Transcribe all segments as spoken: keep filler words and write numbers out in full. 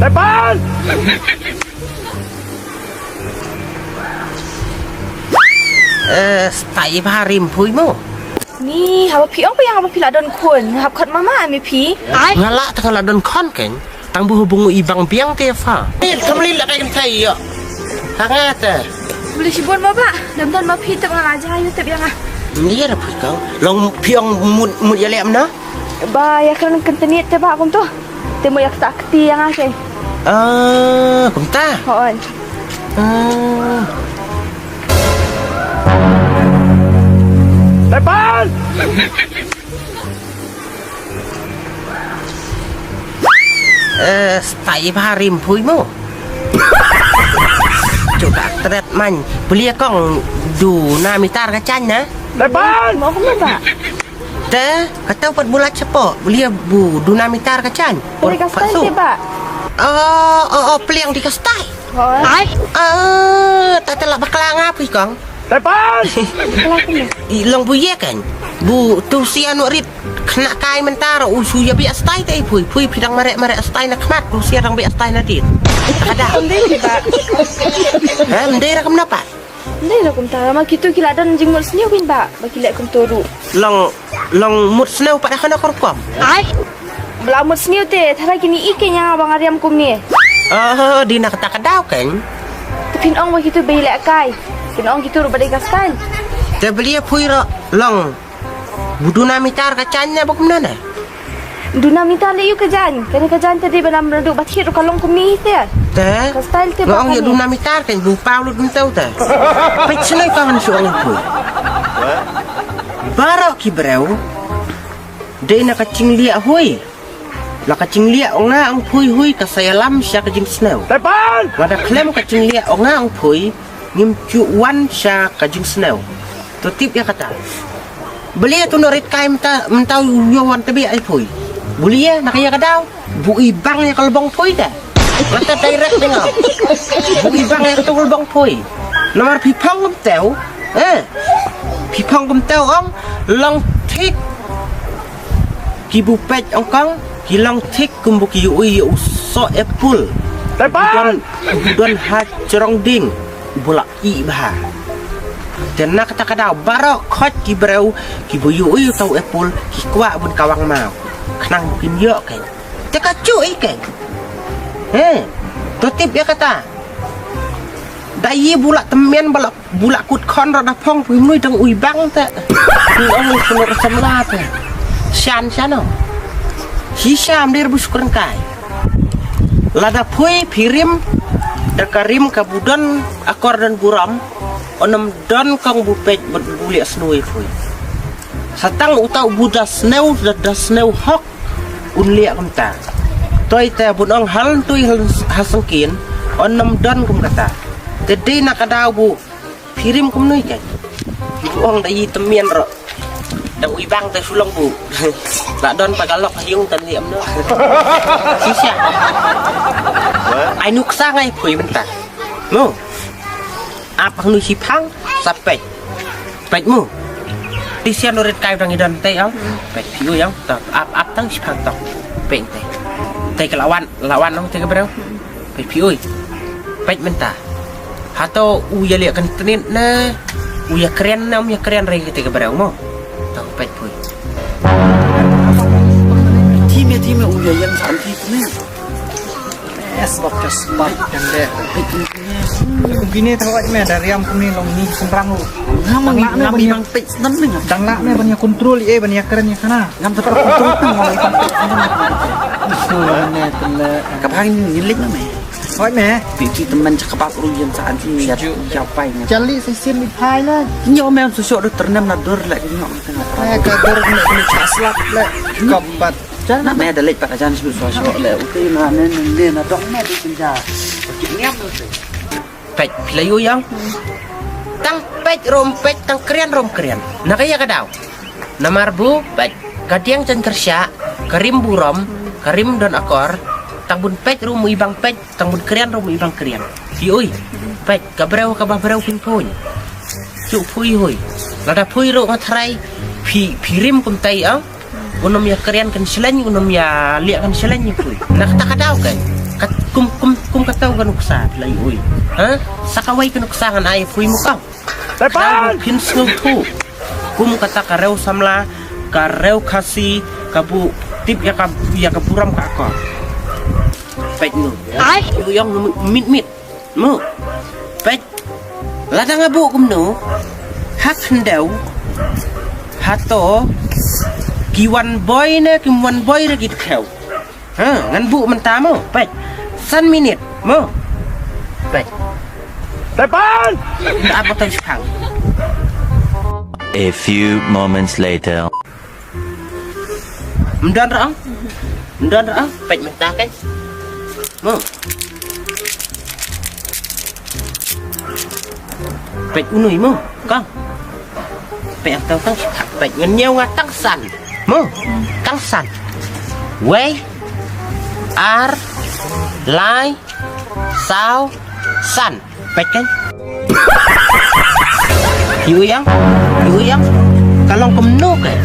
Tepan! Eh, stai ba rim phui mo. Ni, haba phi ong ba ïa nga ba phi la don khun, nga hap khot mama me phi. Nga lah ta nga la don khun ken. Tang bu hubung i bang biang te fa. Eh, kam li la kai kan thai yo. Ha nga ta. Boleh shibun mo ba. Dam don ma phi tep nga la ja yu tep ïa nga. Ni ra phui kau. Long phi ong mut mut ïa lem na. Ba ïa kren kan teniet te ba kumto. Te mo ïa kta kti ïa nga ke. Ah, kumta. Hooid. Ah. Tepan! Eh, stai ba rim phui mo. Coba tret man. Beli kong du na mitar ka chan na. Tepan! Mo ko ba. Te, kata pat bulat sepo. Beli bu du na mitar ka chan. Beli ka stai te ba. Oh, oh, oh, peliang di ka stai. Hooid. Ah, ta ta la bakla nga phui kong. Tepan! Bakla kumno? I long bu ye kan. Bu tu sia nu rit kena kai mentar u su ya bi astai te phui phui pidang mare mare astai na khmat tu sia dang bi astai na dit. Kada. Ande ba. Ha, ande ra kam napat. Ande ra kumta ma kitu ki la don jingmut sniew kin ba. Ba ki leh kumto ruh. Long long mut sniew pada khana kor kom. Ai. Bla mut sniew te, thara kini i ke nya ba nga riam kumne. Oh, di na kata ka daw kan. Te phin ong ba kitu ba i leh kai. Phin ong kitu ruh ba dei ka stan. Te beli phui ro long. Bu du na mitar ka chan na ba kumna na. Du na mitar le yu ka jan. Kane ka jan te dei ba nam radu ba thir ka long kumne te. Te. Ka style te ba ong ya du na mitar kan bu pau lut mtau te. Peit shnai ka han shu ong phui. Baroh ki breu. Dei na ka chingliah hui. La ka chingliah ong nga ong phui hui ka sa ïalam sha ka jingsniew. Tepan! Lada khlem ka chingliah ong nga ong phui ngim ju wan sha ka jingsniew. To tip ïa kata. Beli ïa tu no rit kai mynta mynta u ïa wan tebia ai phui. Beli ïa na ka ïa ka daw. Bu i bang ïa ka lbong phui te. Kata direct dei nga. Bu i bang ïa ka tu lbong phui. Namar phi phong kum teu. Eh. Phi phong kum teu ong long thik. Ki bu peit ong kong ki long thik kum bu ki ui ïa u so apple. Tepan! Bu don ha jrong ding. Bu la i bha. Te na kata ka daw baroh khot ki breu ki bu ïa ui u tau apple ki kwah bun kawang mau. Khnang bu kin ïoh keng. Te ka chu i keng. He. To tip ïa kata. Da i bu la temen ba la bu la kut khon ro da phong pui mnui dang ui bang te. Ni ong ni sunu ka samla te. Shan shan no. Hi sham dir bu sukren kai. Lada phui phi rim da ka rim ka bu don akor don buram. Onom don kong bu peit bad bu liak snow i phui. Satang uta u bu da snow da da snow hok un liak kumta. Toi te bun ong hal tui hal hasangkin onom don kum kata. Te dei na ka daw bu phi rim kum nui kai. Ki bu ong da i temian ro. Da ui bang te sulong bu. La don pa galok hiung tan liam no. Sisa. Ai nuk sa ngai phui mynta. No. Ap hang nu si phang sa peit. Peit mu. Ti sian urit kai dang i don te au. Peit phi u yang. Ap ap tang si phang tong. Peit te. Te ke lawan lawan nong te ke breu. Peit phi ui. Peit mynta. Hato u ïa liak kan tnit na u ïa kren na um ïa kren rei kete ka breu mo. Tau peit pui. Time time u ïa yang san ti tnit. Es bak kes bak yang de. Kine tau ai me da riam kini long ni sembrang u. Ngam ngam bang peit. Nan ni nga. Dang lah me ban ïa control eh ban ïa kren ïa kana. Ngam dapat control tang ngam ïa control. Ka bang ni lik na me. Hoi me. Pi pi teman cakap apa ru yang saat ni ya ya pai ni. Jali sesin di pai na. Nyo me su sok do ternem na dor lek nyo tengah. Eh ka dor ni ni slap lek. Kabat. Nak me ada lek pak ajan su sok lek. Uti na ne ne na dong me di senja. Ngiam tu. Peit phi la ïoh ïa. Tang peit rom peit tang krian rom krian. Na ka ïa ka daw. Namar bu peit ka diang jan kersia ka rim burom ka rim don akor tang bun peit rom i bang peit tang bun krian rom i bang krian. Phi ui peit ka breu ka ba breu pin pun. Chu phui hui. Lada phui ro nga thrai phi phi rim kum tai ang. Un ym ïa kren kan shleng, un ym ïa lieh kan shleng ïa phi. Na kata ka daw kan. Kat kum, kum, kum kata u ka nuksa, la ïa ui. Ha? Sa kawei ka nuksa ngan ai phi mu kong. Tepan! Phin sngewthuh. Kum kata ka rew samla, ka rew Khasi, ka bu tip ïa ka, ïa ka burom ka akor. Peit nu. Ai. Ïu ïong nu mit mit. Mo. Peit. Lada nga buh kumno. Ha khyndew. Hato. Ki wan boi ne, kim wan boi re ki dkhew. Ha, ngan buh mynta mo. Peit. San minit. Mo. Peit. Tepan! Ta apa tang sephang. A few moments later. Mdon rong. Mdon rong. Peit mynta kan. Mo. Peit unui mo. Kong. Peit ang tang tang. Peit ngan ñiew nga tang san. Mo. Tang san. Wei. Ar. Lai. Saw. San. Peit kan. Ïu ïang. Ïu ïang. Ka long kumno kan.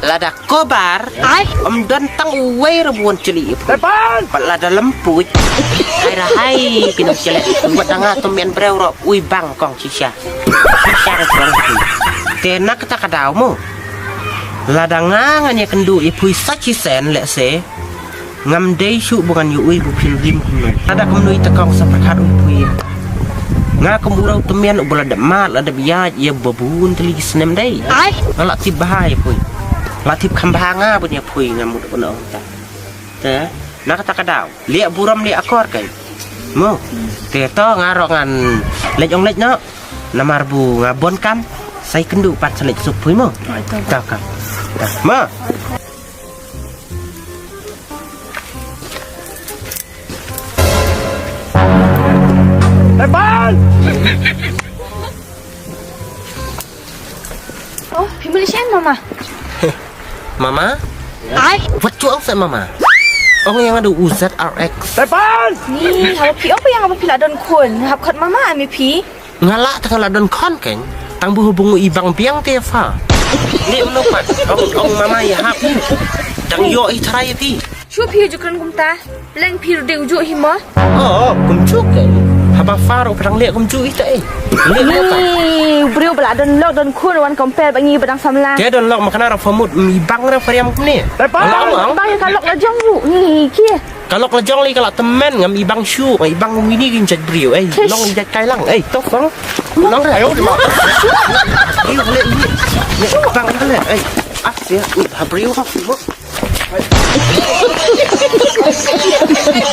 Lada kobar. Ai. Ym don tang uwei ruh bun chili ip. Tepan. Pat lada lemput. Hai ra hai kino chili. Wat da nga tymmen breu ruh ui bang kong shisha. Shisha ruh kong. Te na kata ka daw mo. Lada nga ngan ïa kynduh ïa phi sa shisien lehse. Ngam dei shuh ba ngan ïohi ba phin rim kumno. Lada kumno ïa ta kong sa pyrkhat u phi. Nga kum u rau tymmen uba la dep mad la dep ïaid ïa ba bun tylli ki snem dei. Ai. Nga la tip bha ïa phi. La tip kham bha nga ban ïa phi nga mut ban ong ta. Te na kata ka daw. Lieh burom lieh akor kai. Mo. Te to nga rong ngan leit ong leit noh. Namar bu nga bon kam. Sa ïa kynduh pat sa leit suk phi mo. Ai, to. To kam. To. Mo. Tepan! Oh, phi Malaysian, Mama? Mama? Ai. Wat ju ong sa Mama. Ong ïa nga da u Z R X. Tepan! Ni, haba phi ong ba ïa nga ba phi la don khun. Hap khot Mama, ami phi. Nga lah te nga la don khun kan. Tang bu hubung i bang biang te fa. Ni mano pat. Ong, ong Mama ïa hap. Dang ïoh i trai ïa phi. Shu phi ju kren kumta. Leng phi ruh dei u juh hi mo. Oh, kumjuh kan. Haba far u pdang leh kumjuh i ta eh. Leh mo pat. Ni, u briew ba la don lok don khun wan compare ba ngi ba dang samla. Te don lok ma kane ra famut mi bang ra fariam kumne. Bang, bang ka lok la jong u. Ni, ki. Ka lok la jong li ka la tymmen ngam i bang shu, i bang wini kin jait briew, eh, long i jait kai lang, eh, tok bang. Long re. Ayo, di ma. Ayo, le, le. Bang le, eh. Ah, sia, ha briew ha.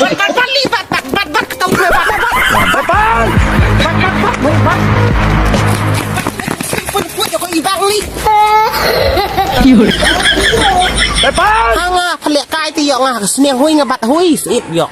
Bat, bat, bat, li, bat, bat, bat, bat, ketau gue, bat, bat, bat. Bat, bat, bat, bat, bat. Pun, pun, joko i bang li. Tepan! Hanga, peliak kai ti yok nga, sniang hui nga bat hui, sip yok.